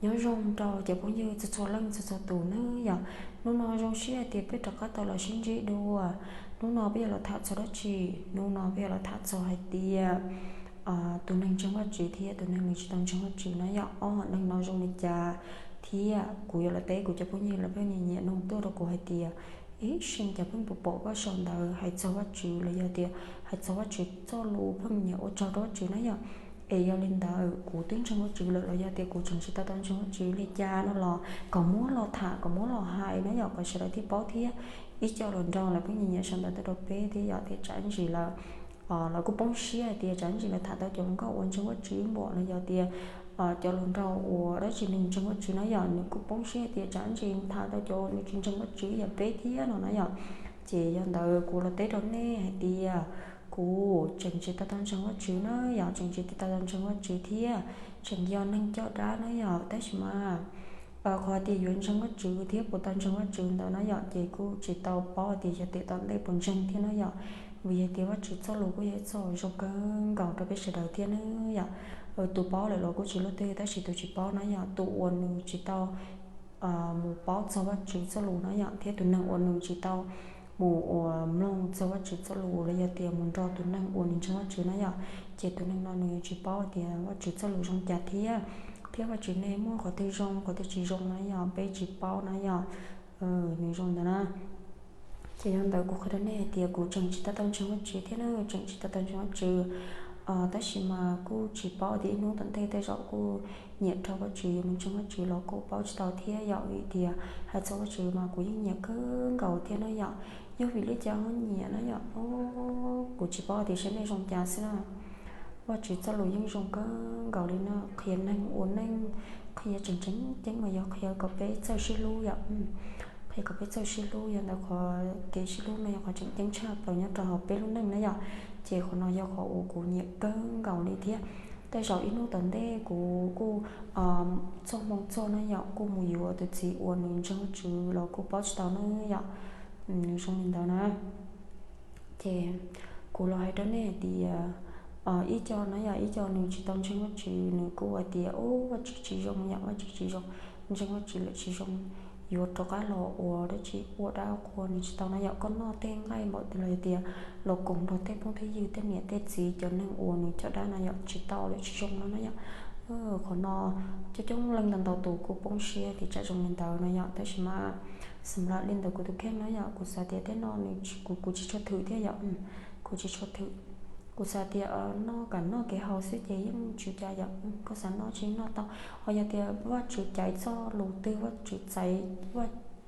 Nyob zoo rau cov phooj ywg txhua txhua leej txhua txhua tus nawb yom. Hnub no zoo siab hais tias peb rov qab tau los sib ntsib dua. Hnub no peb yuav los tham txog dab tsi? Hnub no peb yuav los tham txog hais tias tus neeg ntseeg Vajtswv thiab tus neeg nws tsis tau ntseeg Vajtswv na yom, ob hom neeg no zoo li cas, thiab kuv yuav los teb kuv cov phooj ywg los peb nyiam nyiam nug tuaj rau kuv hais tias, ib seem cas pheej pom pom koj sau ntawv hais txog Vajtswv los yog tias hais txog Vajtswv txoj lus pheej nyiam ua tsaug rau Vajtswv na yom. Es yog li ntawd kuv twb ntseeg Vajtswv lawm los yog tias kuv tseem tsis tau tau ntseeg Vajtswv li cas no los kom muab los tham kom muab los hais na yom, kom sawv daws thiaj paub thiab. Ib co hluas nraug lawv pheej nyiam nyiam sau ntawv tuaj rau peb thiab yom, thiab tsam ntsis lawv lawv kuj poob siab hais tias tsam ntsis lawv tham tau cov hluas nkauj uas ntseeg Vajtswv npaum los yog tias cov hluas nraug uas dab tsi nws ntseeg Vajtswv na yom, nws kuj poob siab hais tias tsam ntsis tham tau cov nws tsis ntseeg Vajtswv yam peb thiab no na yom. Ces yog ntawd kuv los teb rau nej hais tias kuv tseem tsis tau tau ntseeg Vajtswv na yom, tseem tsis tau tau ntseeg Vajtswv thiab tseem yog neeg coj dab na yom, tab sis mas qhov tias yuav ntseeg Vajtswv thiab puas tau ntseeg Vajtswv ntawd na yom, ces kuj tsis tau paub tias xyov tim tom ntej puas ntseeg thiab na yom. Vim hais tias Vajtswv txoj lus kuj yog ib txoj zoo kawg nkaus rau peb sawv daws thiab na yom. Tus paub lawm los kuj tsis luaj twg, tab sis tus tsis paub na yom, tus uas nws tsis tau mus paub txog Vajtswv txoj lus na yom, thiab tus neeg uas nws tsis tau mus uas mloog txog Vajtswv txoj lus los yog tias mus nrog tus neeg uas nws ntseeg Vajtswv na yom, ces tus neeg no nws yuav tsis paub tias Vajtswv txoj lus zoo cas thiab, thiab Vajtswv ne muaj qhov twg zoo qhov twg tsis zoo na yom, peb tsis paub na yom. Nws zoo ntawd na. Ces yog ntawd kuv qhia rau nej hais tias kuv tseem tsis tau tau ntseeg Vajtswv thiab na, tseem tsis tau tau ntseeg Vajtswv. Tab sis mas kuj tsis paub tias ib hnub tom ntej tej zaum kuj nyiam rau Vajtswv yuav mus ntseeg Vajtswv los kuj paub tsis tau thiab yom, vim tias hais txog Vajtswv mas kuv yeej nyiam kawg nkaus thiab na yom. Yog vim li cas ho nyiam na yom, kuv tsis paub tias siab nej zoo cas xwb na. Vajtswv txoj lus yeej zoo kawg nkaus li no, qhia neeg ua neej, qhia tseem tseem ceeb mas yog qhia kom peb txawj sib hlub yom. Qhia kom peb txawj sib hlub, yog ntawd qhov kev sib hlub no yog qhov tseem ceeb tshaj plaws nyob rau hauv peb lub neej na yom. Ces qhov no yog qhov uas kuv nyiam kawg nkaus li thiab. Tej zaum ib hnub tom ntej kuv kuj txoj hmoo txog na yom, kuj mus yuav tus txiv uas nws ntseeg Vajtswv los kuj paub tsis tau na yom. Nws zoo li ntawd na. Ces kuv los hais rau nej hais tias ib co na yom, ib co nws tsis tau ntseeg Vajtswv nws kuj hais tias ub Vajtswv tsis zoo yom, Vajtswv tsis zoo, ntseeg Vajtswv lawm tsis zoo, yuav rov qab los ua dab tsi ua dab ua qhua nws tsis tau na yom. Koj noj tej nqaij npaum twg los yog tias los koom nrog tej phooj tej ywg tej niam tej txiv cov neeg uas nws coj dab na yom, tsis tau lawm tsis zoo no na yom. Qhov no coob coob leej ntau ntau tus kuj poob siab tias tsam zoo li ntawd no yom, tab sis mas xam lam li ntawd kuv tus kheej na yom, kuv xav tias tej no nws kuv kuv tsis tshua thwm thiab yom. Kuv tsis tshua thwm, kuv xav tias noj kam noj kev haus xwb ces yeej tsis ua cas yom, koj xav noj tsis noj tau. Ho yog tias Vajtswv caiv txoj lus twg, Vajtswv txaiv,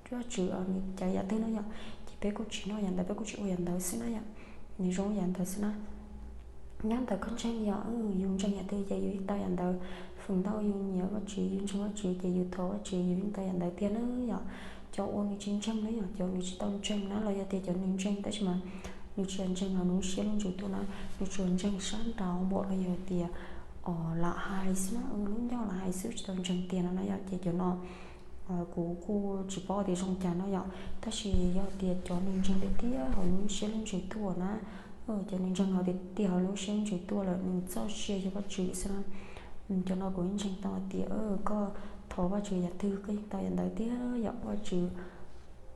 Vajtswv nws caiv yam twg na yom, ces peb kuj tsis noj yam ntawd, peb kuj tsis ua yam ntawd xwb na yom. Nws zoo yam ntawd xwb na. Nyob ntawm koj ntseeg yom, yus ntseeg yam twg ces yus yeej tau yam ntawd. Feem ntau yus nyiam Vajtswv, yus ntseeg Vajtswv ces yus thov Vajtswv yus yeej tau yam ntawd tiag na yom. Cov uas nws tsis ntseeg na yom, cov nws tsis tau ntseeg na los yog tias cov nws ntseeg tab sis mas nws tsis yog ntseeg hauv nws lub siab lub ntsws tuaj na, nws tsuas ntseeg sab nraud npaum los yog tias lam hais xwb na, lub ncauj lam hais xwb tsis tau ntseeg tiag no na yom, ces cov no kuv kuj tsis paub tias zoo cas no yom. Tab sis yog tias cov nws ntseeg tiag tiag hauv nws lub siab lub ntsws tuaj na, cov nws ntseeg hauv tiag tiag hauv lub siab lub ntsws tuaj lawm nws txoj sia yog Vajtswv xwb na, cov no kuv yeej ntseeg tau hais tias koj thov Vajtswv yam twg koj yeej tau yam ntawd tiag yom. Vajtswv,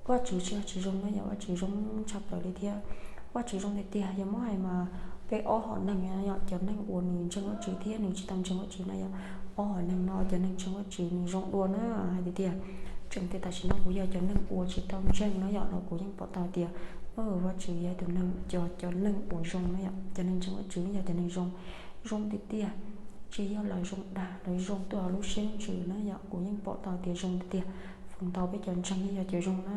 Vajtswv tsis yog tsis zoo na yom, Vajtswv zoo tshaj plaws li thiab. Vajtswv zoo tiag tiag, yog muab hais mas peb ob hom neeg no yom, cov neeg uas nws ntseeg Vajtswv thiab nws tsis tau ntseeg Vajtswv na yom. Ob hom neeg no cov neeg ntseeg Vajtswv nws zoo dua na, hais tiag tiag. Tseem tias tam sim no kuv yog cov neeg uas tsis tau ntseeg na yom los kuv yeej pom tau tias Vajtswv yog tus neeg, cov, cov neeg uas zoo na yom, cov neeg ntseeg Vajtswv yog cov neeg zoo, zoo tiag tiag. Tsis yog lawv zoo dag, lawv zoo tuaj hauv lub siab lub ntsws na yom, kuv yeej pom tau tias zoo tiag tiag. Feem ntau peb cov ntseeg yeej yog cov zoo na.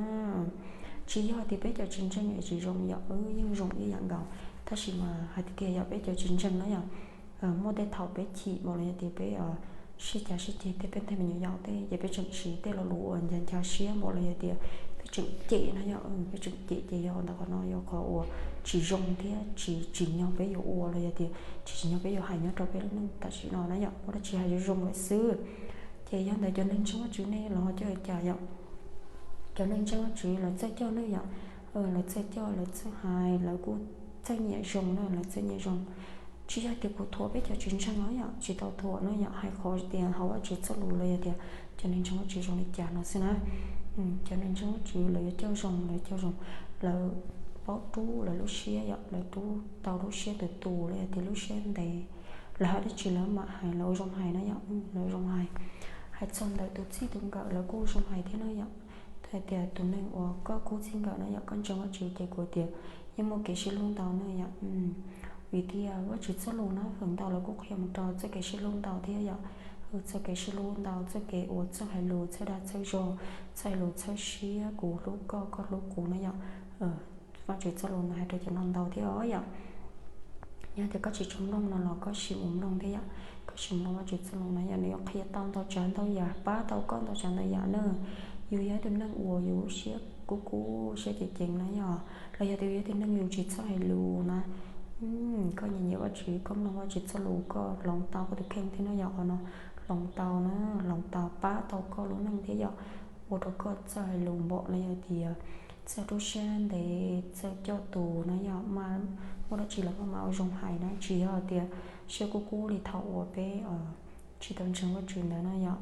Tsis yog tias peb cov tsis ntseeg es tsis zoo yom, wb yeej zoo ib yam nkaus. Tab sis mas hais tiag tiag yog peb cov tsis ntseeg na yom, muaj tej thaum peb chim npaum los yog tias peb sib cav sib ceg tej peb tej me nyuam yaus tej ces peb tseem siv tej lo lus uas ncha ncha siab npaum los yog tias peb tseem cem na yom, peb tseem cem ces yog ntawm qhov no yog qhov uas tsis zoo thiab tsis tsim nyog peb yuav ua los yog tias tsis tsim nyog peb yuav hais nyob rau peb lub neej tam sim no na yom, muaj dab tsi hais zoo zoo lawm xwb. Ces yog ntawd cov neeg ntseeg Vajtswv ne los ho coj li cas yom? Cov neeg ntseeg Vajtswv lawv txawj coj ne yom, lawv txawj coj, lawv txawj hais, lawv kuj txawj nyiam zoo na, lawv txawj nyiam zoo. Tsis yog tias kuv thuam peb cov tsis ntseeg no yom, tsis tau thuam no yom, hais qhov tias hauv Vajtswv txoj lus los yog tias cov neeg ntseeg Vajtswv zoo li cas no xwb na. Cov neeg ntseeg Vajtswv lawv yuav coj zoo, lawv coj zoo, lawv paub rub lawv lub siab yom, lawv rub tau lub siab tus tus los yog tias lub siab ntev, lawv hais dab tsi lawv mam hais, lawv ua zoo hais na yom, lawv zoo hais. Hais txog ntawm tus txij tus nkawm lawv kuj zoo hais thiab na yom. Txawm hais tias tus neeg uas koj kuj txij nkawm na yom, koj ntseeg Vajtswv ces kuv tias yeej muaj kev sib hlub ntau na yom. Vim tias Vajtswv txoj lus na feem ntau lawv kuj qhia mus rau txoj kev sib hlub ntau thiab yom. Txoj kev sib hlub ntau, txoj kev uas txawj hais lus, txawj dag txawj zog, txawj hais lus txhawb siab, kuv hlub koj, koj hlub kuv na yom. Vajtswv txoj lus no hais rau cov no ntau thiab os yom. Yog tias koj tsis tshua mloog no los koj sim mus mloog thiab yom, koj sim mloog Vajtswv txoj lus no yom, nws yuav qhia tau ntau tsav ntau yam, pab tau koj ntau tsav ntau yam na. Yus yog ib tug neeg uas yus lub siab kub kub siab ceev ceev na yom, los yog tias yus yog ib tug neeg yus tsis txawj hais lus na, koj nyiam nyiam Vajtswv, koj mloog Vajtswv txoj lus, koj hloov tau koj tus kheej thiab no yom, qhov no hloov tau na, hloov tau pab tau koj lub neej thiab yom, ua rau koj txawj hais lus npaum los yog tias txawj rub siab ntev, txawj coj tus na yom, muaj dab tsi los koj mam ua zoo hais na, tsis yog tias siab kub kub li thaum uas peb tsis tau ntseeg Vajtswv ntawd na yom.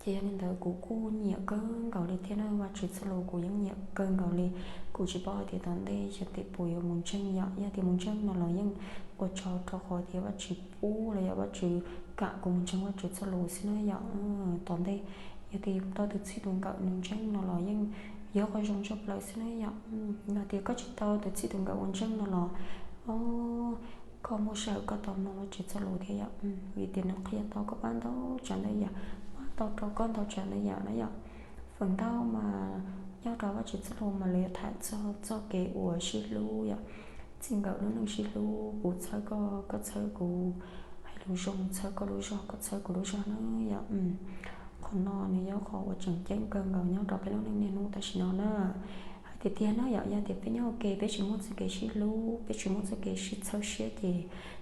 Ces yog li ntawd kuv kuj nyiam kawg nkaus li thiab na, Vajtswv txoj lus kuv yeej nyiam kawg nkaus li. Kuv tsis paub hais tias tom ntej xyov tim puas yuav mus ntseeg yom, yog tias mus ntseeg no los yeej ua tsaug rau qhov tias Vajtswv pub los yog Vajtswv kam kuv mus ntseeg Vajtswv txoj lus xwb na yom. Tom ntej yog tias yus tau tus txij tus nkawm nws ntseeg no los yeej yog qhov zoo tshaj plaws xwb na yom. Yog tias koj tsis tau tus txij tus nkawm uas ntseeg no los koj muaj sij hawm koj tau mloog Vajtswv txoj lus thiab yom, vim tias nws qhia tau koj pab ntau tsav ntau yam, pab tau rau koj ntau tsav ntau yam na yom. Feem ntau mas nyob rau Vajtswv txoj lus mas lawv yuav tham txog txoj kev uas sib hlub yom, txij nkawm lub neej sib hlub, kuv txhawb koj, koj txhawb kuv, hais lus zoo, txhawb koj lub zog, koj txhawb kuv lub zog na yom. Qhov no nws yog qhov uas tseem ceeb kawg nkaus nyob rau peb lub neej niaj hnub tam sim no na. Hais tiag tiag na yom, yog tias peb nyob ua ke peb tsis muaj txoj kev sib hlub, peb tsis muaj txoj kev sib txhawb siab ces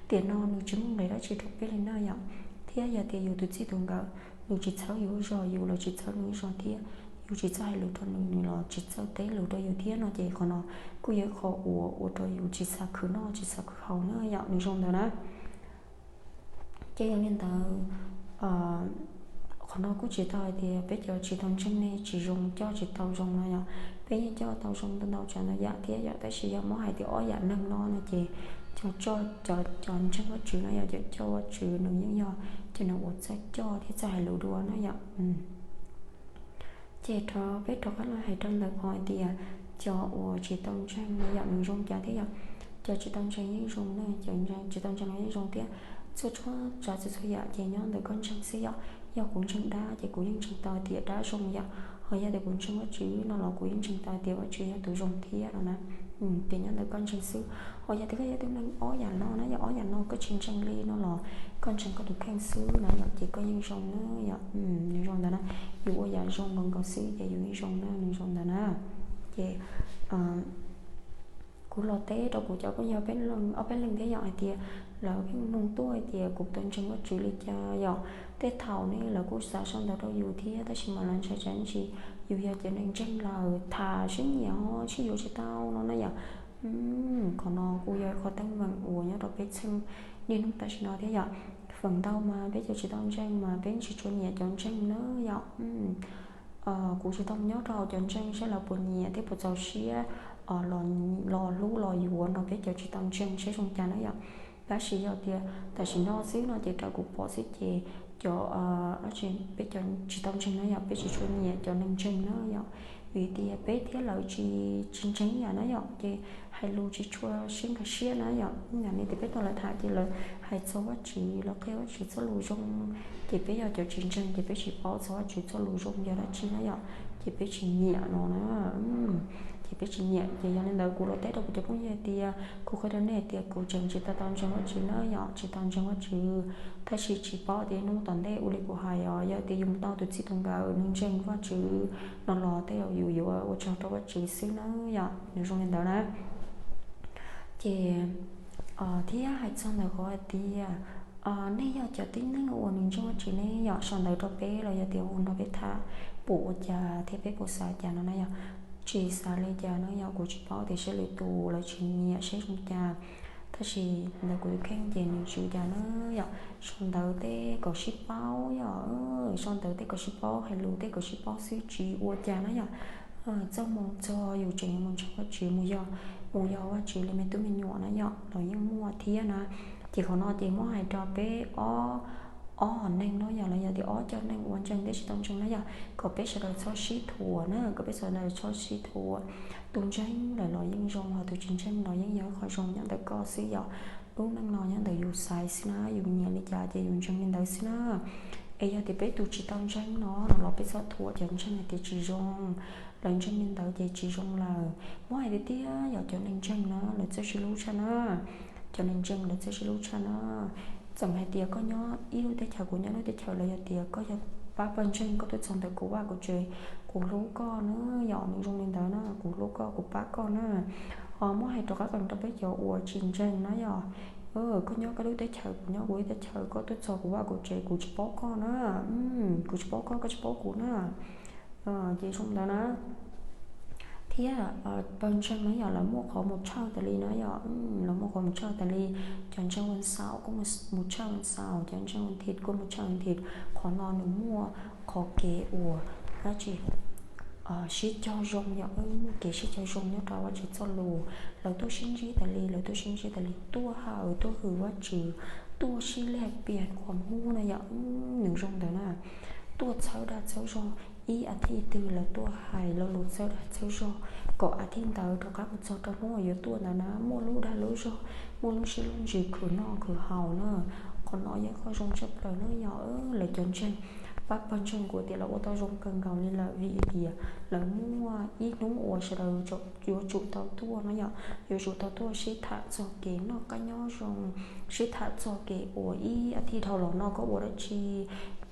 tiam no nws tsis muaj nqis dab tsi rau peb li na yom. Thiab yog tias yus tus txij tus nkawm nws tsis txhawb yus lub zog, yus los tsis txhawb nws lub zog thiab, yus tsis txawj hais lus rau nws, nws los tsis txawj teb lus rau yus thiab no ces qhov no kuj yog ib qho uas ua rau yus tsis xav khwv noj tsis xav khwv haus na yom, nws zoo ntawd na. Ces yog li ntawd, qhov no kuj tsis tau hais tias peb cov tsis tau ntseeg ne tsis zoo, coj tsis tau zoo no yom. Peb yeej coj tau zoo ntau tsav ntau yam thiab yom, tab sis yog muab hais tias ob yam neeg no no ces cov, cov ntseeg Vajtswv no yog cov coj Vajtswv nws yeej yog cov neeg uas txawj coj thiab txawj hais lus dua na yom. Ces rov peb rov qab los hais rau ntawm qhov hais tias cov uas tsis tau ntseeg no yom nws zoo cas thiab yom. Cov tsis tau ntseeg yeej zoo na, cov tsis tau ntseeg los yeej zoo thiab. Txhua txhua tsav txhua txhua yam ces nyob ntawm koj ntseeg xwb yom. Yog kuv ntseeg dab ces kuv yeej ntseeg tau hais tias dab zoo yom. Ho yog tias kuv ntseeg Vajtswv no los kuv yeej ntseeg tau hais tias Vajtswv yog tus zoo thiab no na. Ces nyob ntawm koj ntseeg xwb. Ho yog tias koj yog tus neeg ob yam no na, yog ob yam no koj tsis ntseeg li no los koj ntseeg koj tus kheej xwb na yom, ces koj yeej zoo na yom. Nws zoo ntawd na, yus ua yam zoo nkaus nkaus xwb ces yus yeej zoo na, nws zoo ntawd na. Ces kuv los teb rau kuv cov phooj ywg ob peb leeg thiab yom hais tias lawv pheej nug tuaj hais tias kuv tau ntseeg Vajtswv li cas yom. Tej thaum ne lawv kuj xav sau ntawv rau yus thiab tab sis mas lawv ntshai tsam ntsis yus yog cov neeg ntseeg lawm tham sib nyiam ho sib yuav tsis tau no na yom. Qhov no kuj yog ib qho teeb meem uas nyob rau peb txheej niaj hnub tam sim no thiab yom. Feem ntau mas peb cov tsis tau ntseeg mas peb tsis tshua nyiam cov ntseeg na yom. Kuv tsis tau nyob rau hauv cov ntseeg saib lawv puas nyiam thiab puas txaus siab los hlub los yuav nrog peb cov tsis tau ntseeg saib zoo cas na yom. Tab sis yog tias tam sim no xwb no ces raws kuv pom xwb ces cov, peb cov tsis tau ntseeg na yom, peb tsis tshua nyiam cov neeg ntseeg na yom. Vim tias peb thiab lawv tsis, tsis ntseeg ib yam na yom, ces hais lus tsis tshua sib nkag siab na yom. Yam li tias peb tau lawv tham ces lawv hais txog Vajtswv, lawv qhia Vajtswv txoj lus zoo, ces peb yog cov tsis ntseeg ces peb tsis paub txog Vajtswv txoj lus zoo yog dab tsi na yom, ces peb tsis nyiam no na. Ces peb tsis nyiam, ces yog li ntawd kuv los teb rau kuv cov phooj ywg hais tias kuv qhia rau nej hais tias kuv tseem tsis tau tau ntseeg Vajtswv na yom, tsis tau ntseeg Vajtswv, tab sis tsis paub tias hnub tom ntej ua li kuv hais os, yog tias yus mus tau tus txij tus nkawm nws ntseeg Vajtswv no los tej zaum yus yuav ua tsaug rau Vajtswv xwb na yom, nws zoo li ntawd na. Ces thiab hais txog ntawm qhov hais tias nej yog cov tib neeg uas nws ntseeg Vajtswv ne yom, sau ntawv rau peb los yog tias hu nrog peb tham, puas ua cas thiab peb puas xav cas no na yom. Tsis xav li cas no yom, kuv tsis paub tias saib lwm tus lawv tsis nyiam saib zoo cas. Tab sis ntawm kuv tus kheej ces nws tsis ua cas na yom. Sau ntawv tej kom sib paub yom, sau ntawv tej kom sib paub, hais lus tej kom sib paub xwb tsis ua cas na yom. Txoj hmoo txog yus tseem yuav mus ntseeg Vajtswv, mus yos, mus yos Vajtswv li me tub me nyuam na yom, los yeej muaj thiab na. Ces qhov no ces muab hais rau peb ob, ob hom neeg no yom, los yog tias ob cov neeg uas ntseeg thiab tsis tau ntseeg na yom, kom peb sawv daws txhob sib thuam na, kom peb sawv daws txhob sib thuam. Tus ntseeg lawm los yeej zoo, ho tus tsis ntseeg los yeej yog ib qho zoo nyob ntawm koj xwb yom. Lub neej no nyob ntawm yus xaiv xwb na, yus nyiam li cas ces yus ntseeg li ntawd xwb na. Es yog tias peb tus tsis tau ntseeg no los peb txhob thuam cov ntseeg hais tias tsis zoo, lawv ntseeg li ntawd ces tsis zoo lawm. Muab hais tiag tiag yog cov neeg ntseeg na lawv txawj sib hlub tshaj na. Cov neeg ntseeg lawv txawj sib hlub tshaj na. Txawm hais tias koj nyob ib lub teb chaws, kuv nyob lub teb chaws, los yog tias koj yog pab pawg ntseeg, koj tuaj txog ntawm kuv vaj kuv tsev, kuv hlub koj na yom, nws zoo li ntawd na, kuv hlub koj, kuv pab koj na. Ho muab hais rov qab rau peb cov uas tsis ntseeg na yom, koj nyob koj lub teb chaws, kuv nyob kuv lub teb chaws, koj tuaj txog kuv vaj kuv tsev, kuv tsis paub koj na, kuv tsis paub koj, koj tsis paub kuv na. Ces zoo ntawd na. Thiab pawg ntseeg na yom, lawv muaj qhov mus tshawj tas li na yom, lawv muaj qhov mus tshawj tas li. Cov ntseeg vas xaum kuj mus tshawj vas xaum, cov ntseeg vas thiv kuj mus tshawj vas thiv. Qhov no nws muaj qhov kev uas dab tsi sib cog zoo yom, muaj kev sib cog zoo nyob rau Vajtswv txoj lus. Lawv tuaj sib ntsib tas li, lawv tuaj sib ntsib tas li, tuaj hawm tuaj hwm Vajtswv, tuaj sib laj piam qhuas hmub na yom, nws zoo ntawd na. Tuaj txhawb dag txhawb zog, ib as thiv twg lawv tuaj hais lo lus txhawb dag txhawb zog, kom as thiv ntawd rov qab mus txog rau hnub uas yuav tuaj ntawd na, muaj lub dag lub zog, muaj lub siab lub ntsws khwv noj khwv haus na. Qhov no yog qhov zoo tshaj plaws na yom. Lawv cov ntseeg, pab pawg ntseeg kuv tias lawv ua tau zoo kawg nkaus li lawm, vim tias lawv muaj ib hnub uas sawv daws yuav tsum tau tuaj na yom, yuav tsum tau tuaj sib tham txog kev noj qab nyob zoo, sib tham txog kev uas ib as thiv dhau los no koj ua dab tsi,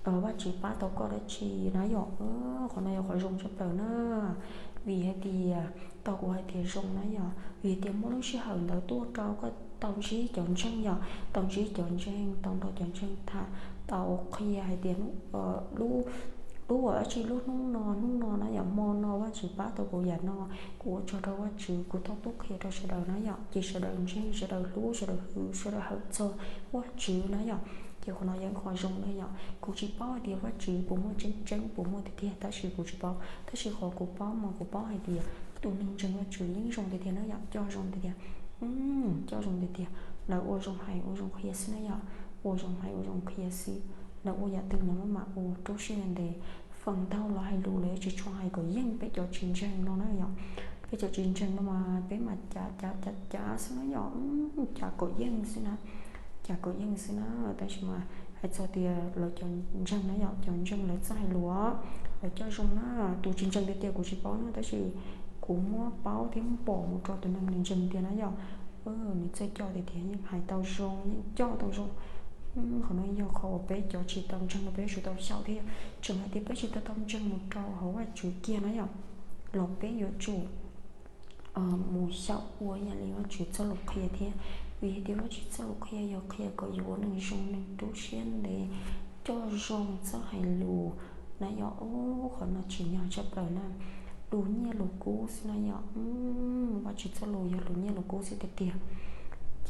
Vajtswv pab tau koj dab tsi na yom. Qhov no yog qhov zoo tshaj plaws na. Vim hais tias, tau kuv hais tias zoo na yom, vim tias muaj lub sij hawm ntawd tuaj rau koj tau ntsib cov ntseeg yom, tau ntsib cov ntseeg, tau nrog cov ntseeg tham, tau qhia hais tias lub, lub uas dab tsi lub hnub no, hnub no na yom, hmo no Vajtswv pab tau kuv yam no, kuv ua tsaug rau Vajtswv, kuv tau tuaj qhia rau sawv daws na yom, ces sawv daws ntseeg, sawv daws hlub, sawv daws hwm, sawv daws hawm txog Vajtswv na yom. Ces qhov no yog qhov zoo na yom. Kuv tsis paub hais tias Vajtswv puas muaj tseeb tseeb, puas muaj tiag tiag, tab sis kuv tsis paub, tab sis qhov kuv paub mas kuv paub hais tias tus neeg ntseeg Vajtswv yeej zoo tiag tiag na yom, coj zoo tiag tiag, coj zoo tiag tiag. Lawv ua zoo hais ua zoo qhia xwb na yom, ua zoo hais ua zoo qhia xwb. Lawv ua yam twg lawv maj mam ua rau siab ntev. Feem ntau lawv hais lus lawv tsis tshua hais kom yeej peb cov tsis ntseeg no na yom. Peb cov tsis ntseeg no mas peb mas cav cav cav cav xwb na yom, cav kom yeej xwb na, cav kom yeej xwb na. Tab sis mas hais txog tias lawv cov ntseeg na yom, cov ntseeg lawv txawj hais lus, lawv coj zoo na. Tus tsis ntseeg tiag tiag kuv tsis paub na, tab sis kuv muab paub thiab muab pom mus rau tus neeg nws ntseeg tiag na yom. Nws txawj coj tiag tiag, yeej hais tau zoo, yeej coj tau zoo. Qhov no yog qhov uas peb cov tsis tau ntseeg no peb yuav tsum tau xyaum thiab. Tseem hais tias peb tsis tau tau ntseeg mus rau hauv Vajtswv kiag na yom, los peb yuav tsum mus xyaum ua ib yam li Vajtswv txoj lus qhia thiab. Vim hais tias Vajtswv txoj lus qhia yog qhia kom yus ua neeg zoo, neeg rau siab ntev, coj zoo, txawj hais lus na yom. Qhov no tsim nyog tshaj plaws na. Lus nyiaj lus kub xwb na yom. Vajtswv txoj lus yog lus nyiaj lus kub xwb tiag tiag.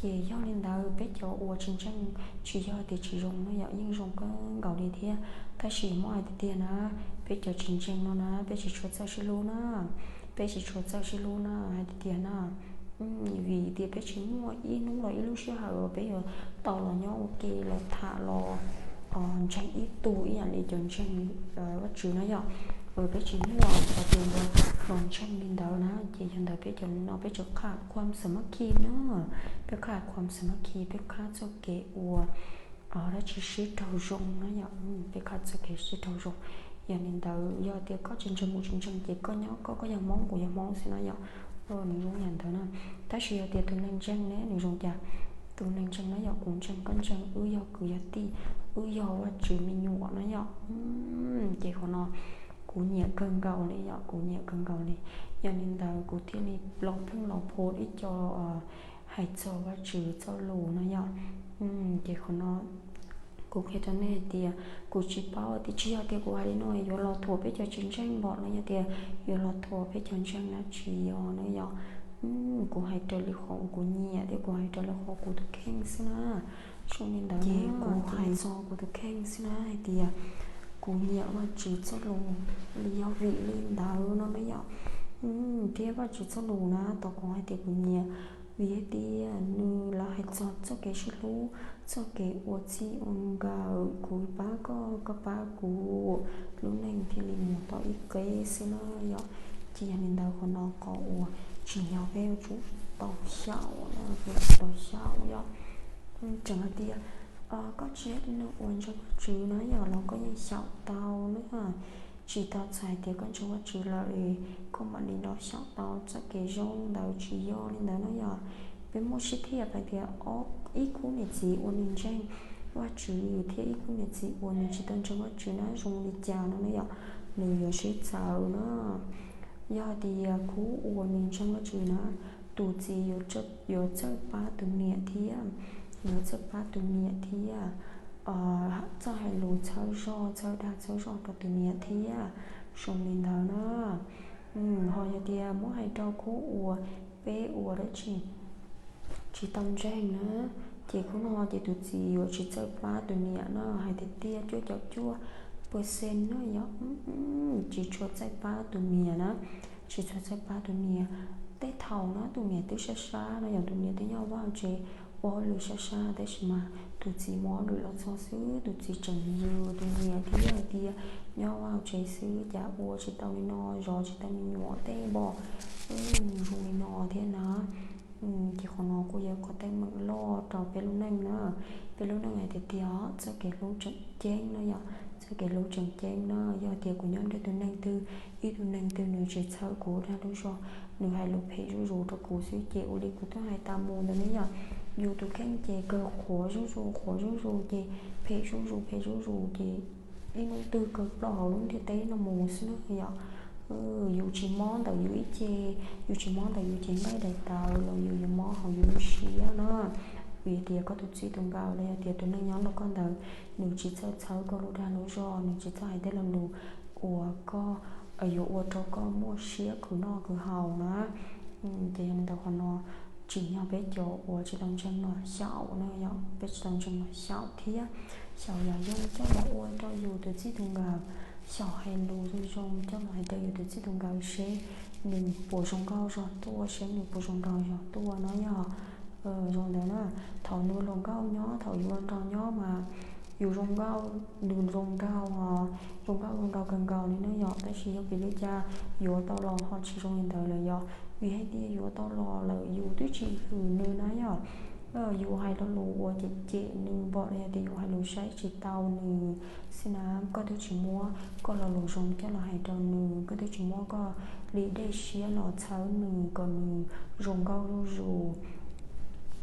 Ces yog li ntawd peb cov uas tsis ntseeg, tsis yog tias tsis zoo na yom, yeej zoo kawg nkaus li thiab. Tab sis muab hais tiag tiag na, peb cov tsis ntseeg no na peb tsis tshua txawj sib hlub na, peb tsis tshua txawj sib hlub na, hais tiag tiag na. Vim tias peb tsis muaj ib hnub los ib lub sij hawm uas peb yuav tau los nyob ua ke los tham los ntseeg ib tug ib yam li cov ntseeg Vajtswv na yom. Peb tsis muaj qhov tias yuav los ntseeg li ntawd na, ces yog ntawd peb cov no peb tsuas qhaj khuam xa mab khi na, peb qhaj khuam xa mab khi, peb qhaj txoj kev ua dab tsi sib raug zoo na yom, peb qhaj txoj kev sib raug zoo. Yog li ntawd yog tias koj tsis ntseeg kuv tsis ntseeg ces koj nyob koj, koj yog Hmoob kuv yog Hmoob xwb na yom, nws zoo yam ntawd na. Tab sis yog tias tus neeg ntseeg ne nws zoo cas? Tus neeg ntseeg na yom, kuv ntseeg koj ntseeg, wb yog kwv yog tij, wb yog Vajtswv me nyuam na yom. Ces qhov no kuv nyiam kawg nkaus li yom, kuv nyiam kawg nkaus li. Yog li ntawd kuv thiaj li los pheej los phu ib co hais txog Vajtswv txoj lus no yom. Ces qhov no kuv qhia rau nej hais tias kuv tsis paub tias, tsis yog tias kuv hais li no yuav los thuam peb cov tsis ntseeg npaum no, yog tias yuav los thuam peb cov ntseeg na tsis yog na yom. Kuv hais raws li qhov uas kuv nyiam thiab kuv hais raws li qhov kuv tus kheej xwb na. Zoo li ntawd ces kuv hais txog kuv tus kheej xwb na hais tias kuv nyiam Vajtswv txoj lus li yog vim li ntawd no na yom. Thiab Vajtswv txoj lus na tau kuv hais tias kuv nyiam vim hais tias nws lawv hais txog txoj kev sib hlub, txoj kev ua txij ua nkawm, kuv pab koj, koj pab kuv, lub neej thiaj li mus tau ib qeb xwb na yom. Ces yog li ntawd qhov no qhov uas tsim nyog peb yuav tsum tau xyaum, peb yuav tsum tau xyaum yom. Tseem hais tias koj tsis yog ib tug neeg uas ntseeg Vajtswv na yom los koj yeej xyaum tau na. Tsis tau txhais tias koj ntseeg Vajtswv lawm koj mam li los xyaum tau txoj kev zoo ntawd, tsis yog li ntawd na yom. Peb muaj sib thiaj hais tias ib khub niam txiv uas nws ntseeg Vajtswv thiab ib khub niam txiv uas nws tsis tau ntseeg Vajtswv na zoo li cas no na yom, nws yuav sib txawv na. Yog hais tias khub uas nws ntseeg Vajtswv na, tus txiv yuav txawj pab tus niam thiab, yuav txawj pab tus niam thiab, txawj hais lus txhawb zog txhawb dag txhawb zog rau tus niam thiab, zoo li ntawd na. Ho yog tias muab hais rau khub uas peb uas dab tsi tsis tau ntseeg na, ces khub no ces tus txiv yuav tsis txawj pab tus niam na, hais tiag tiag cuaj caum cuaj percent na yom, tsis tshua txawj pab tus niam na, tsis tshua txawj pab tus niam. Tej thaum no tus niam twb sab sab no yom, tus niam twb nyob vaj tsev ua hauj lwm sab sab, tab sis mas tus txiv mus hauj lwm los txog xwb tus txiv tseem yws tus niam thiab hais tias nyob vaj tsev xwb cas ua tsis tau li no, zov tsis tau me nyuam tej npom, zoo li no thiab na. Ces qhov no kuj yog qhov teeb meem loj rau peb lub neej na. Peb lub neej hais tias tiag txoj kev hlub tseem ceeb na yom, txoj kev hlub tseem ceeb na. Yog tias kuv nyob nrog tus neeg twg, ib tug neeg twg nws tsis txhawb kuv dag lub zog, nws hais lus phem zuj zus rau kuv xwb ces ua li kuv twb hais tas mus ntawd ne yom, yus tus kheej ces kawg qhuav zuj zus qhuav zuj zus ces phem zuj zus phem zuj zus ces ib hnub twg kawg ploj hauv lub ntiaj teb no mus xwb na yom. Yus tsis mob ntawm yus ib ce, yus tsis mob ntawm yus cev nqaij daim tawv los yus yuav mob hauv yus lub siab na. Vim tias koj tus txij tus nkawm los yog tias tus neeg nyob nrog koj ntawd, nws tsis txawj txhawb koj lub dag lub zog, nws tsis txawj hais tej lo lus uas koj, yuav ua rau koj muaj siab khwv noj khwv haus na. Ces yog li ntawd qhov no tsim nyog peb cov uas tsis tau ntseeg los xyaum na yom, peb tsis tau ntseeg los xyaum thiab, xyaum yam zoo coj los ua rau yus tus txij tus nkawm, xyaum hais lus zoo zoo coj los hais rau yus tus txij tus nkawm seb nws puas zoo nkauj zog tuaj, seb nws puas zoo nraug zog tuaj no yom. Zoo ntawd na, thaum nws hluas nkauj nyob, thaum yus hluas nraug nyob mas yus zoo nkauj, nws zoo nraug, zoo nkauj zoo nraug kawg nkaus li na yom, tab sis yog vim li cas yuav tau los ho tsis zoo li ntawd lawm yom. Vim hais tias yuav tau los lawm yus twb tsis hwm nws na yom. Yus hais lo lus uas cem cem nws npaum li hais tias yus hais lus saib tsis taus nws xwb na, koj twb tsis muab koj lo lus zoo coj los hais rau nws, koj twb tsis muab koj li dej siab los txhawb nws kom nws zoo nkauj zuj zus,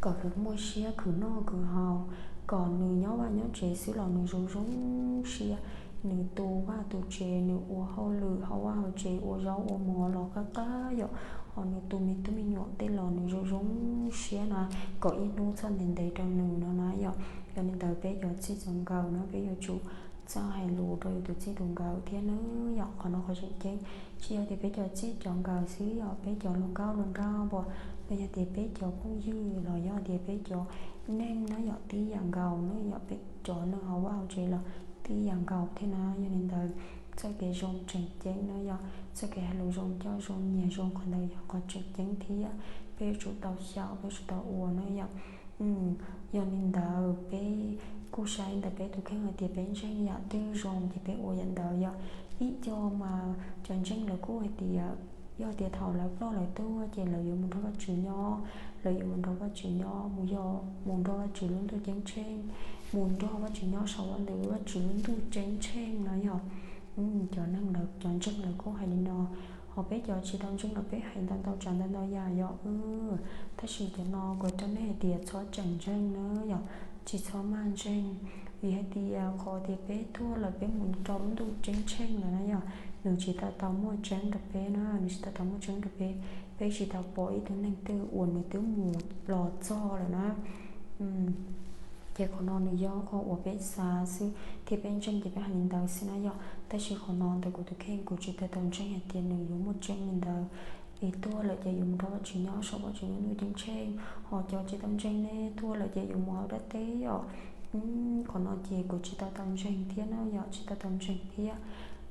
kom nws muaj siab khwv noj khwv haus, kom nws nyob vaj nyob tsev xwb los nws zoo zoo siab, nws tu vaj tu tsev, nws ua hauj lwm hauv vaj hauv tsev, ua zaub ua mov los qab qab yom, ho nws tu me tub me nyuam tej los nws zoo zoo siab na, kom ib hnub txhob ntev ntev rau nws no na yom. Yog li ntawd peb cov txij cov nkawm no peb yuav tsum txawj hais lus rau yus tus txij tus nkawm thiab na yom, qhov no qhov tseem ceeb. Tsis yog tias peb cov txij cov nkawm xwb yom, peb cov hluas nkauj hluas nraug los yog tias peb cov phooj ywg los yog tias peb cov neeg na yom, tib yam nkaus na yom, peb cov neeg hauv vaj hauv tsev los tib yam nkaus thiab na. Yog li ntawd txoj kev zoo tseem ceeb na yom, txoj kev hais lus zoo coj zoo nyiam zoo qhov ntawd yog qhov tseem ceeb thiab peb yuav tsum tau xyaum, peb yuav tsum tau ua na yom. Yog li ntawd peb kuj saib ntawm peb tus kheej hais tias peb ntseeg yam twg zoo ces peb ua yam ntawd yom. Ib co mas cov ntseeg lawv kuj hais tias yog tias thaum lawv ploj lawv tuag ces lawv yuav mus nrog Vajtswv nyob, lawv yuav mus nrog Vajtswv nyob, mus yog mus nrog Vajtswv lub ntuj ceeb tsheej, mus nrog Vajtswv nyob saum ua ntej Vajtswv lub ntuj ceeb tsheej no yom. Cov neeg lawv cov ntseeg lawv kuj hais li no, ho peb cov tsis tau ntseeg los peb hais ntau ntau tsav ntau ntau yam yom. Tab sis cov no kuv rau nej hais tias txhob tseem ntseeg na yom, tsis txhob maj ntseeg, vim hais tias qhov tias peb tuag lawm peb mus rau lub ntuj ceeb tsheej lawm na yom, nws tsis tau tau muaj tseeb rau peb na, nws tsis tau tau muaj tseeb rau peb, peb tsis tau pom ib tug neeg twg uas nws twb mus los txog lawm na. Ces qhov no nws yog qhov uas peb xav xwb thiab peb ntseeg ces peb hais li ntawd xwb na yom. Tab sis qhov no ntawm kuv tus kheej kuv tsis tau tau ntseeg hais tias nws yuav muaj tseeb li ntawd. Es tuag lawm ces yus mus nrog Vajtswv nyob saum Vajtswv lub ntuj ceeb tsheej, ho cov tsis tau ntseeg ne, tuag lawm ces yus mus hauv dab teb yom. Qhov no ces kuv tsis tau tau ntseeg thiab na yom, tsis tau tau ntseeg thiab.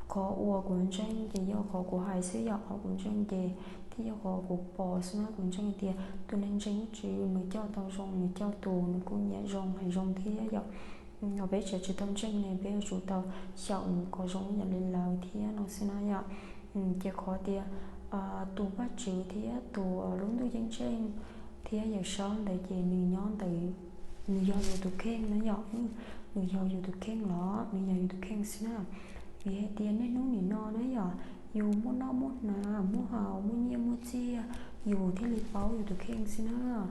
Qhov uas kuv ntseeg ces yog qhov kuv hais xwb yom, qhov kuv ntseeg ces thiab yog qhov kuv pom xwb na. Kuv ntseeg tias tus neeg ntseeg Vajtswv nws coj tau zoo, nws coj tus nws kuj nyiam zoo hais zoo thiab yom. Ho peb tseem tsis tau ntseeg ne, peb yuav tsum tau xyaum nws kom zoo ib yam li lawv thiab no xwb na yom. Ces qhov tias tus Vajtswv thiab tus lub ntuj ceeb tsheej thiab Yawm Saub ntawd ces nws nyob ntawd, nws yog yus tus kheej na yom. Nws yog yus tus kheej los nws yog yus tus kheej xwb na. Vim hais tias niaj hnub nim no na yom, yus muaj noj muaj hnav, muaj haus, muaj nyiaj muaj txiaj, yus thiaj li paub yus tus kheej xwb na.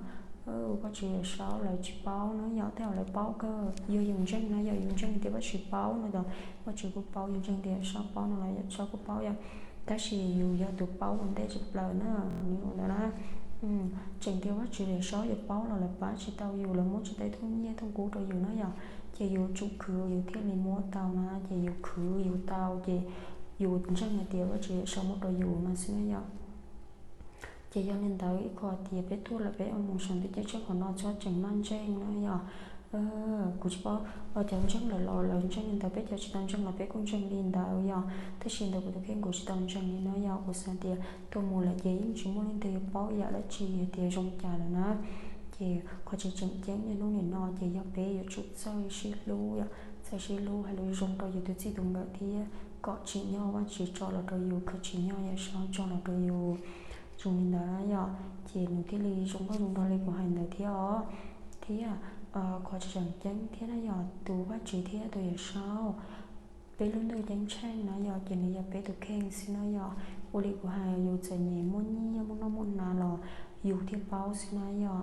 Vajtswv Yawm Saub lawv tsis paub na yom, tej zaum lawv paub kawg. Yog yus ntseeg na yom, yus ntseeg tias Vajtswv paub no los Vajtswv kuj paub, yus ntseeg tias Yawm Saub paub no los Yawm Saub kuj paub yom. Tab sis yus yog tus paub ua ntej tshaj plaws na, nws ua ntawd na. Tseem tias Vajtswv Yawm Saub yuav paub los lawv pab tsis tau yus, lawv muab tsis tau thooj nyiaj thooj kub rau yus na yom. Ces yus tsum khwv yus thiaj li muab tau na, ces yus khwv yus tau ces yus ntseeg hais tias Vajtswv Yawm Saub muab rau yus no xwb na yom. Ces yog li ntawd ib qho tias peb tuag lawm peb mus saum ntuj ceeb tsheej, qhov no txhob tseem maj ntseeg na yom. Kuv tsis paub, cov ntseeg lawm los lawv ntseeg li ntawd, peb cov tsis tau ntseeg los peb kuj ntseeg li ntawd yom. Tab sis ntawm kuv tus kheej kuv tsis tau ntseeg li no yom, kuv xav tias tuag mus lawm ces yeej tsis muaj leej twg yuav paub ib yam dab tsi hais tias zoo cas lawm na. Ces qhov tseem tseem ceeb niaj hnub nim no ces yog peb yuav tsum txawj sib hlub yom, txawj sib hlub hais lus zoo rau yus tus txij tus nkawm thiab kom tsim nyog Vajtswv tso los rau yus, kom tsim nyog Yawm Saub tso los rau yus. Zoo li ntawd na yom, ces nws thiaj li zoo nkauj zoo nraug li kuv hais ntawd thiab os. Thiab qhov tseem ceeb thiab na yom, tus Vajtswv thiab tus Yawm Saub, peb lub ntuj ceeb tsheej na yom, ces nws yog peb tus kheej xwb na yom. Ua li kuv hais, yus txom nyem muaj nyiaj muaj noj muaj hnav los yus thiaj paub xwb na yom.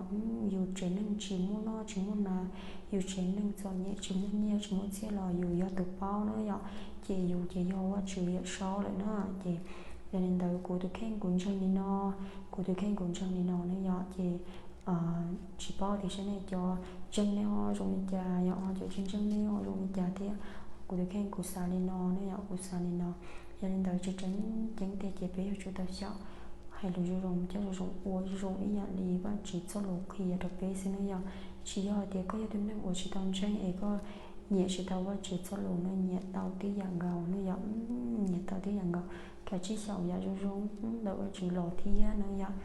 Yus tsev neeg tsis muaj noj tsis muaj hnav, yus tsev neeg txom nyem tsis muaj nyiaj tsis muaj txiaj los yus yog tus paub na yom. Ces yus ces yog Vajtswv Yawm Saub lawm na. Ces yog li ntawd kuv tus kheej kuv ntseeg li no, kuv tus kheej kuv ntseeg li no na yom. Ces tsis paub tias sab nej cov ntseeg nej ho zoo li cas yom, ho cov tsis ntseeg nej ho zoo li cas thiab. Kuv tus kheej kuv xav li no na yom, kuv xav li no. Yog li ntawd tseem tseem ceeb tiag ces peb yuav tsum tau xyaum hais lus zoo zoo, coj zoo zoo, ua zoo zoo ib yam li Vajtswv txoj lus qhia rau peb xwb na yom. Tsis yog hais tias koj yog tus neeg uas tsis tau ntseeg es koj nyiam tsis tau Vajtswv txoj lus no, nyiam tau tib yam nkaus no yom, nyiam tau tib yam nkaus, kav tsij xyaum yam zoo zoo ntawm Vajtswv los thiab no yom.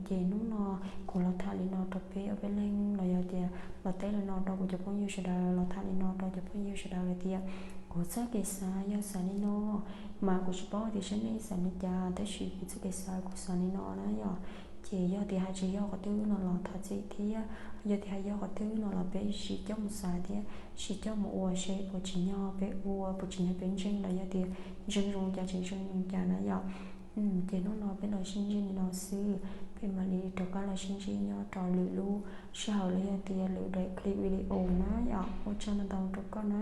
Ces hnub no kuv los tham li no rau peb ob peb leeg los yog tias los teb li no rau kuv cov phooj ywg sawv daws, los tham li no rau cov phooj ywg sawv daws hais tias kuv txoj kev xav yog xav li no, mas kuv tsis paub tias sab nej xav li cas, tab sis kuv txoj kev xav kuv xav li no na yom. Ces yog tias hais tsis yog qhov twg no los thov txim thiab, yog tias hais yog qhov twg no los peb sim coj mus xav thiab sim coj mus ua seb puas tsim nyog peb ua, puas tsim nyog peb ntseeg los yog tias ntseeg zoo cas tsis ntseeg zoo cas na yom. Ces hnub no peb los sib ntsib li no xwb, peb mam li rov qab los sib ntsib nyob rau lwm lub sij hawm los yog tias lwm daim clip video na yom. Ua tsaug ntau ntau rau koj na.